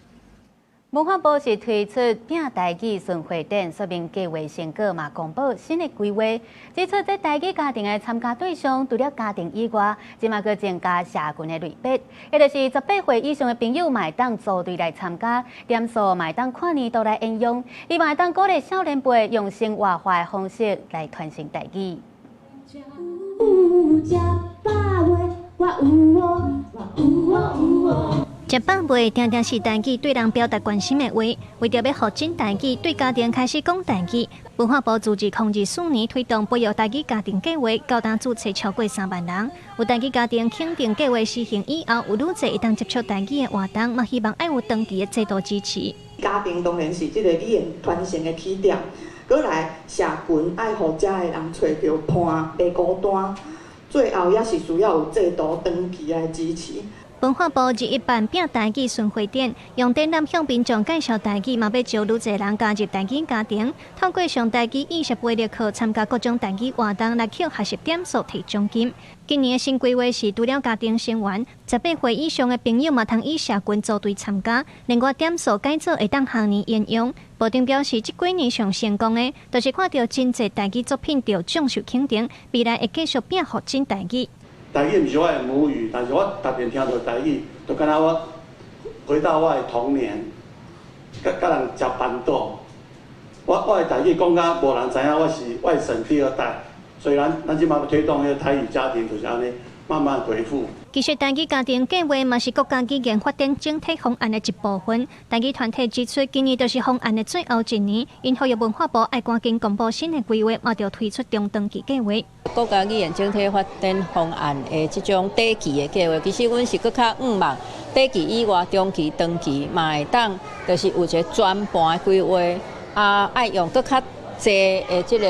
文化部是推出拼台語巡迴展，說明計劃成果嘛，公布新的規劃，指出這台語家庭的參加對象，除了家庭以外，這嘛閣增加社群的類別，也就是18歲以上的朋友嘛會當組隊來參加，點數嘛會當看年度來沿用，伊嘛會當鼓勵少年輩用生活化的方式來傳承台語。食飽未？定定是台語對人表達關心的話。為著欲復振台語，對家庭開始講台語。文化部自2024年推動培育台語家庭計劃，到今註冊超過3萬人。有台語家庭肯定計劃實行以後，有愈濟會當接觸台語的活動，嘛希望愛有長期的制度支持。家庭當然是這個語言傳承的起點，閣來社群愛予遮的人揣著伴，袂孤單。最後也是需要有制度長期的支持。文化部21辦拼台語巡迴展，用展覽向民眾介紹台語，嘛欲招愈濟人加入台語家庭。透過上台語意識培力課，參加各種台語活動來抾學習點數提獎金。今年的新規劃是，除了家庭成員，18歲以上的朋友嘛通以社群組隊參加，另外點數改做會當學年沿用。部長表示，這幾年上成功的，就是看著真濟台語作品得獎受肯定，未來會繼續拼復振台語。台語毋是我的母語，但是我逐遍聽著台語，就敢若我回到我的童年，佮人食辦桌。我的台語講甲無人知影我是外省第二代，所以咱這馬推動彼个台語家庭就是按呢慢慢恢復。其實台語家庭計劃嘛是國家語言發展整體方案的一部分。台語團體指出，今年就是方案的最後一年，𪜶呼籲文化部愛趕緊公布新的規劃，嘛著推出中長期計劃。國家語言整體發展方案的這種短期的計劃，其實阮是閣較向望短期以外、中期、長期嘛會當，就是有一個全盤的規劃，啊，愛用閣較濟的這個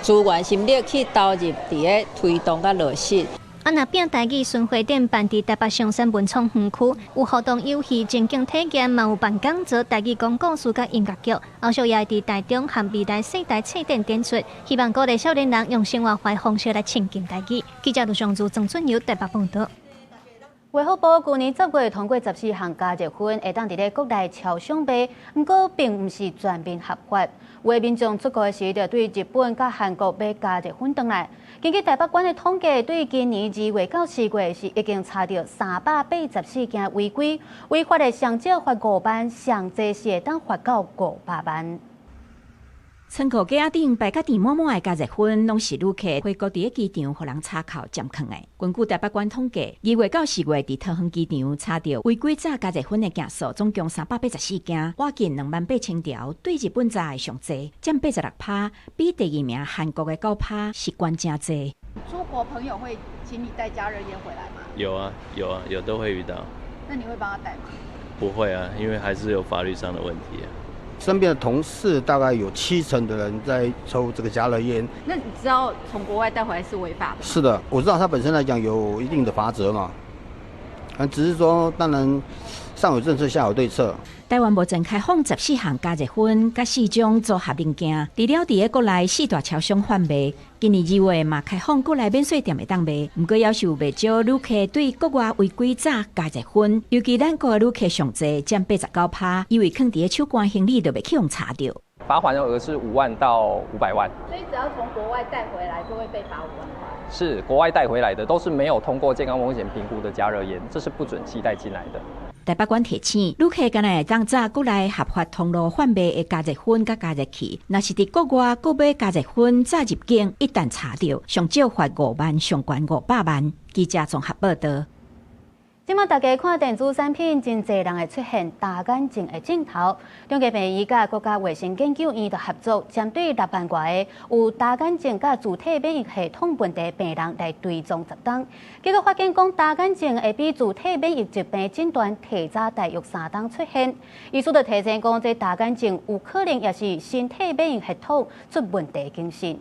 資源心力去投入佇咧推動佮落實。啊！若拼台語巡迴展辦佇台北松山文創園區，有互動遊戲、情景體驗，嘛有辦講座、台語講故事佮音樂劇。後續也會佇台中和未來世代冊展展出，希望鼓勵少年人用生活化方式來親近台語。記者盧尚如、曾俊友台北報導。衛福部舊年10月通過14項加熱薰，會當佇咧國內超商賣，毋過並毋是全面合法。有的民眾出國時，就對日本佮韓國買加熱薰轉來。根據台北縣的統計，對今年2月到4月是已經查著384件違規，違法的上少罰5萬，上濟是會當罰到500萬。倉庫架仔頂擺甲甜滿滿的加熱薰，攏是旅客回國佇咧機場予人查扣佔囥的。根據台北縣統計，2月到4月佇桃園機場查著違規紮加熱薰的件數，總共384件，挖近28,000條，對日本紮的上濟，佔86%，比第二名韓國的9%是懸誠濟。出國朋友會請你帶加熱煙回來嗎？有啊，有啊，有都會遇到。那你會幫他帶嗎？不會啊，因為還是有法律上的問題啊。身邊的同事大概有70%的人在抽這個加熱煙。那你知道從國外帶回來是違法的？是的，我知道它本身來講有一定的罰則嘛。啊，只是說當然上有政策，下有對策。台灣目前開放14項加熱薰，佮四種組合零件，除了佇咧國內四大超商販賣，今年2月嘛開放國內免稅店會當賣。毋過，猶是有袂少旅客對國外違規紮加熱薰，尤其咱國的旅客上濟，佔89%，以為囥佇咧手攜行李就袂去予查著。罰款額是5萬到500萬。所以只要從國外帶回來，就會被罰5萬塊。是國外帶回來的，都是沒有通過健康風險評估的加熱煙，這是不准攜帶進來的。台北縣提醒，旅客敢若會當紮國內合法通路販賣的加熱薰佮加熱器，若是佇國外購買加熱薰紮入境，一旦查著，上少罰5萬，上懸500萬。記者綜合報導。這馬大家看電子產品，真濟人會出現乾眼症的症頭。中繼病院佮國家衛生研究院的合作，針對6萬外个有乾眼症佮自體免疫系統問題病人來追蹤10冬，結果發現講乾眼症會比自體免疫疾病診斷提早大約3冬出現。醫師就提醒講，這乾眼症有可能也是身體免疫系統出問題警訊。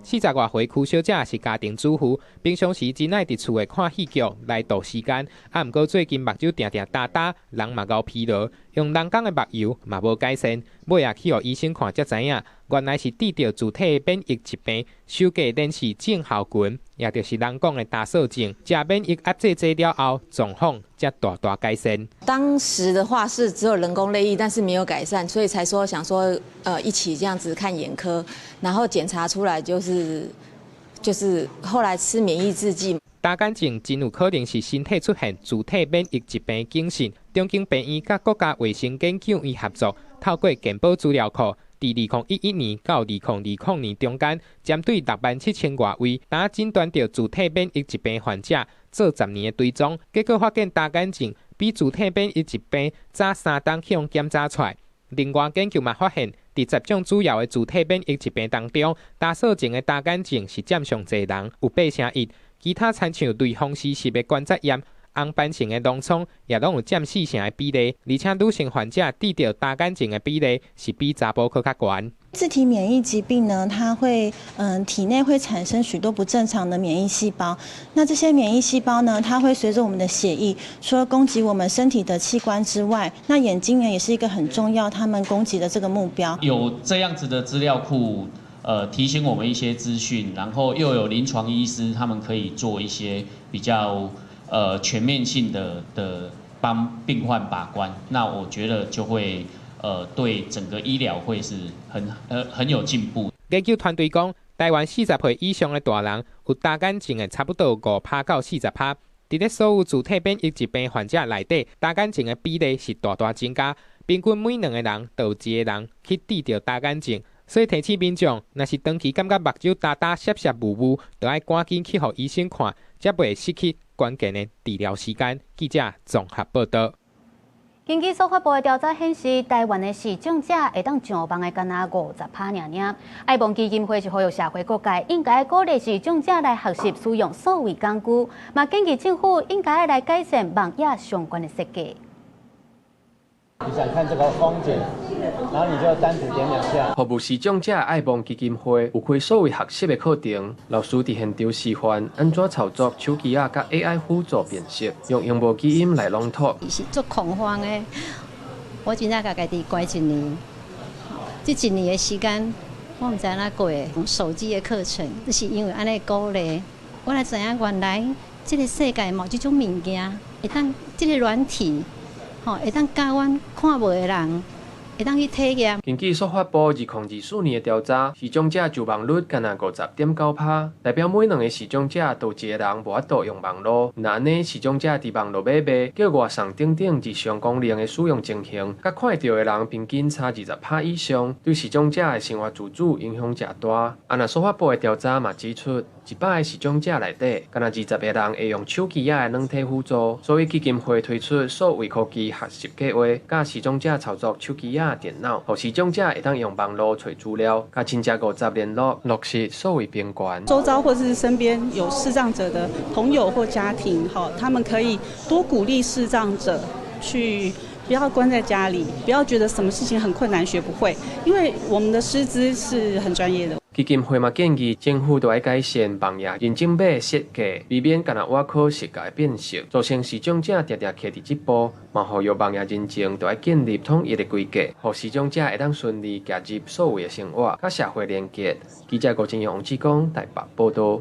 40外歲柯小姐是家庭主婦，平常時真愛佇厝內看戲劇來度時間。啊，毋過最近目睭定定焦焦，人嘛𠢕疲勞，用人工的目油嘛無改善，尾仔去予醫生看才知影，原來是得著自體免疫疾病，首過連氏症候群，也就是人講的焦色症。食免疫壓制劑了後，狀況才大大改善。當時的話是只有人工淚液，但是沒有改善，所以才說想說，一起這樣子看眼科，然後檢查出來就是後來吃免疫制劑。乾眼症真有可能是身體出現自體免疫疾病警訊。中興病院佮國家衛生研究院合作，透過健保資料庫，佇2011年到2020年中間，針對6萬7千外位焦診斷著自體免疫疾病患者做10年的追蹤，結果發現乾眼症比自體免疫疾病早3冬去予檢查出來。另外，研究嘛發現，佇10種主要的自體免疫疾病當中，焦色症的乾眼症是佔上濟人，有8成1。其他親像類風濕性的關節炎、紅斑性的狼瘡，也攏有佔4成的比例。而且女性患者得著乾眼症的比例是比查埔閣較懸。自體免疫疾病呢，它會體內會產生許多不正常的免疫細胞。那這些免疫細胞呢，它會隨着我們的血液，除了攻擊我們身體的器官之外，那眼睛呢也是一個很重要，他們攻擊的這個目標。有這樣子的資料庫，提醒我們一些資訊，然後又有臨床醫師，他們可以做一些比較全面性的幫病患把關。那我覺得就會對整個醫療會是很有進步。研究團隊講，台灣40歲以上的大人有乾眼症的差不多5%到40%。佇咧所有自體免疫疾病患者內底，乾眼症的比例是大大增加，平均每兩個人就有一個人去得著乾眼症。所以提醒民眾，若是長期感覺目睭焦焦、澀澀霧霧，就愛趕緊去予醫生看，才袂失去關鍵的治療時間。記者綜合報導。根據數發部的調查顯示，台灣的視障者會當上網的干焦50%爾爾。愛望基金會是呼籲社會各界應該鼓勵視障者來學習使用數位工具，嘛建議政府應該來改善網頁相關的設計。你想看這個風景，然後你就單指點兩下。服務視障者愛望基金會有開數位學習的課程，老師佇現場示範按怎操作手機仔佮 AI 輔助辨識，用螢幕語音來朗讀。是足恐慌的，我真正共家己關一年，這一年的時間，我毋知按怎過的。手機的課程，就是因為按呢鼓勵，我才知影原來這个世界嘛有這種物件，會當這个軟體，吼，會當教阮看無的人。會當去體驗。根據數發部2024年的調查，視障者就網率干焦50.9%，代表每兩个視障者就一个人無法度用網路。若按呢，視障者佇網路買賣、叫外送等等日常功能的使用情形，佮看會著的人平均差20%以上，對視障者的生活自主影響誠大。啊，若數發部的調查嘛指出，100个視障者內底，干焦20个人會用手機仔的軟體輔助，所以基金會推出數位科技學習計劃，教視障者操作手機仔、電腦，予視障者會當用網路揣資料，佮親戚五十聯絡，落實數位平權。周遭或是身邊有視障者的朋友或家庭，哈，他們可以多鼓勵視障者去，不要關在家裡，不要覺得什麼事情很困難學不會，因為我們的師資是很專業的。基金會嘛建議政府著愛改善網頁認證碼設計，避免干焦倚靠視覺辨識，造成視障者定定卡佇這步。嘛呼籲網頁認證著愛建立統一的規格，予視障者會當順利加入數位的生活，佮社會連結。記者郭金陽、王志剛台北報導。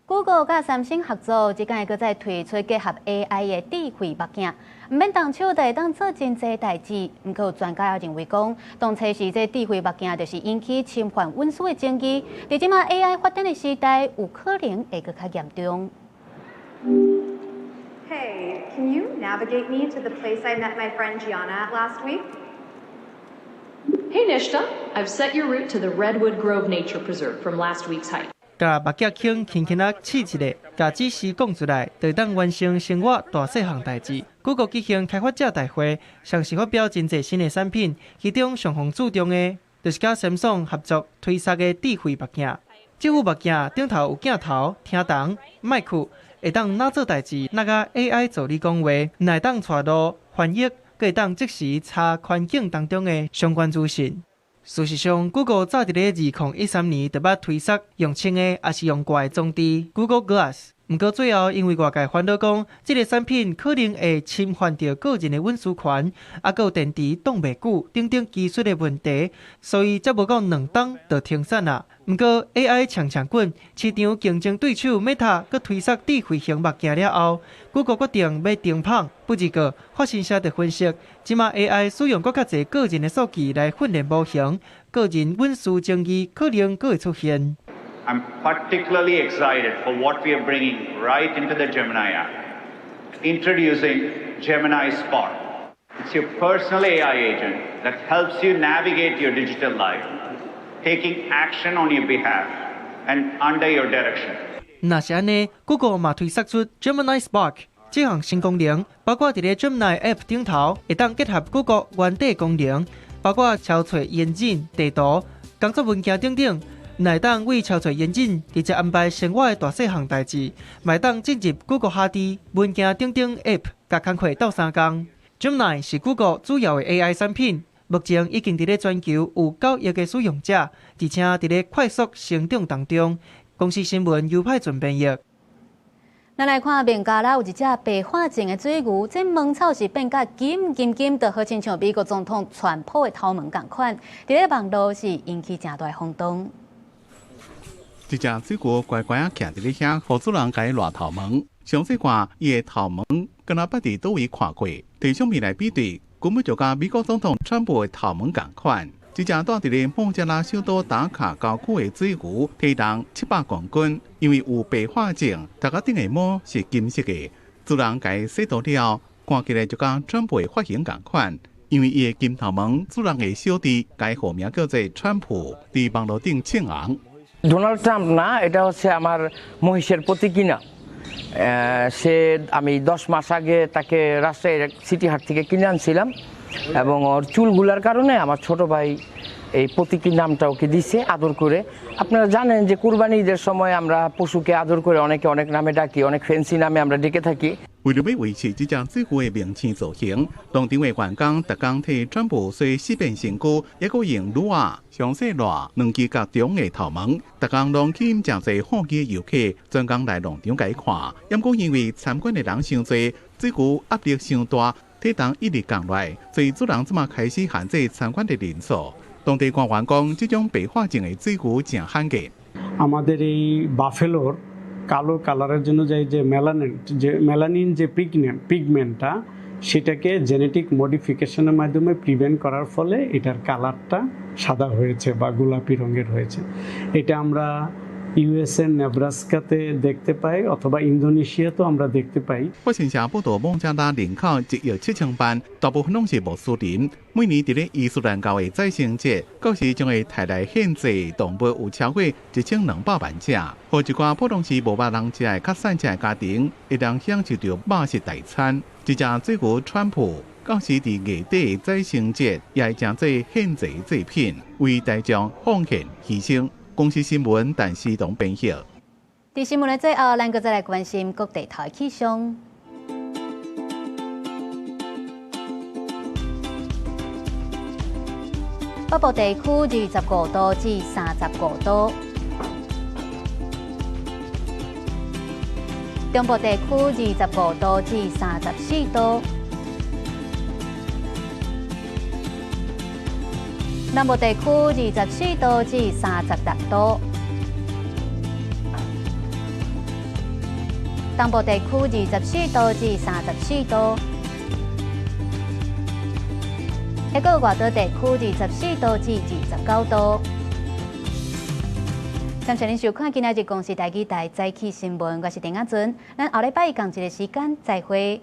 Google 佮三星合作，這擺閣再推出結合 AI 的智慧目鏡，毋免動手就會當做真濟代誌。毋過有專家也認為講，當初時這智慧目鏡就是引起侵犯隱私的爭議。佇這馬 AI 發展的時代，有可能會閣較嚴重。 Hey, can you navigate me to the place I met my friend Gianna at last week? Hey Nishta, I've set your route to the Redwood Grove Nature Preserve from last week's hike. 共目鏡圈輕輕仔試一下，共指示講出來，就會當完成生活大細項代誌。Google 舉行開發者大會，上時發表真濟新的產品，其中上予注重的，就是佮三星合作推出的智慧目鏡。這副目鏡頂頭有鏡頭、聽筒、麥克，會當若做代誌，若佮 AI 助理講話，會當帶路、翻譯，閣會當即時查環境當中的相關資訊。事實上，Google 早佇咧2013年就捌推出用穿的抑是用掛的裝置 Google Glass，毋過最後因為外界煩惱講，這个產品可能會侵犯著個人的隱私權，抑閣有電池擋袂久等等技術的問題，所以才無夠2冬就停產啦。毋過 AI 強強滾，市場競爭對手 Meta 閣推出智慧型目鏡了後，Google 決定欲停麭。不過，法新社就分析，這馬 AI 使用閣較濟個人的數據來訓練模型，個人隱私爭議可能閣會出現。 I'm particularly excited for what we are bringing right into the Gemini app. Introducing Gemini Spark. It's your personal AI agent that helps you navigate your digital life, taking action on your behalf and under your direction. 若是按呢，Google 嘛推釋出 Gemini Spark 這項新功能，包括佇咧 Gemini App 頂頭，會當結合 Google 原底功能，包括搜尋引擎、地圖、工作文件等等，會當為搜尋引擎直接安排生活的大細項代誌，嘛會當進入 Google 哈佇文件等等 App，共工課鬥相共。Gemini 是 Google 主要的 AI 產品，目前已經佇咧全球有9億个使用者，而且佇咧快速成長當中。公視新聞尤派準編譯。咱來看孟加拉有一隻白化症的水牛，這毛草是變甲金金金，就好親像美國總統川普的頭毛仝款，佇咧網路是引起誠大轟動。這隻水牛乖乖仔徛佇咧遐，予主人共伊捋頭毛。詳細看，伊的頭毛敢若捌佇佗位看過，提相片來比對，根本就佮美國總統川普的頭毛仝款。這隻蹛佇咧孟加拉首都達卡郊區的水牛，體重700公斤，因為有白化症，頭殼頂的毛是金色的。主人共伊洗塗了，看起來就佮川普的髮型仝款。因為伊的金頭毛，主人的小弟共伊號名叫做川普，佇網路頂聳紅。 Donald Trump না, এটা হচ্ছে আমার মহিষের প্রতীকী না। সে আমি 10 মাস আগে তাকে রাজশাহীর সিটি হাট থেকে কিনে আনছিলাম এবং ওর চুলগুলার কারণে আমার ছোট ভাই এই প্রতীকী নামটা ওকে দিছে আদর করে। আপনারা জানেন যে কুরবানি ঈদের সময় আমরা পশুকে আদর করে অনেকে অনেক নামে ডাকি, অনেক ফেন্সি নামে আমরা ডেকে থাকি। 為著欲維持這隻水牛的明星造型，農場的員工逐工替川普洗四遍身軀，抑閣用擼仔詳細捋兩支較長的頭毛。逐工攏吸引誠濟好奇的遊客專工來農場共伊看。毋過因為參觀的人傷濟，水牛壓力傷大，體重一直降落來，所以主人這馬開始限制參觀的人數。當地官員講，這種白化症的水牛誠罕見。 আমাদের এই বাফেলোর কালো কালারের জন্য যে যে মেলানিন যে মেলানিন যে পিগমেন্টটা, সেটাকে জেনেটিক মডিফিকেশনের মাধ্যমে প্রিভেন্ট করার ফলে এটার কালারটা সাদা হয়েছে বা গোলাপি রঙের হয়েছে। এটা আমরা ইউএসএ নেব্রাস্কাতে দেখতে পাই অথবা ইন্দোনেশিয়াতেও আমরা দেখতে পাই। 法新社报道，孟加拉人口1亿7千万，大部分攏是穆斯林。每年佇咧伊斯蘭教的宰牲節，到時將會提來獻祭動物有超過1200萬隻，予一寡普通時無肉通食的較散食的家庭，會當享受著肉食大餐。一隻水牛川普，到時佇月底的宰牲節，也會成做獻祭祭品，為大眾奉獻犧牲。公視新聞，陳思彤編譯。佇新聞的最後，咱閣再來關心各地頭的氣象。北部地區25度至35度，中部地區25度至34度，南部地區24度至36度，東部地區24度至34度，還閣外島地區24度至29度。感謝您收看今仔日公視台語台早起新聞，我是陳亞准，咱後禮拜仝一个時間再會。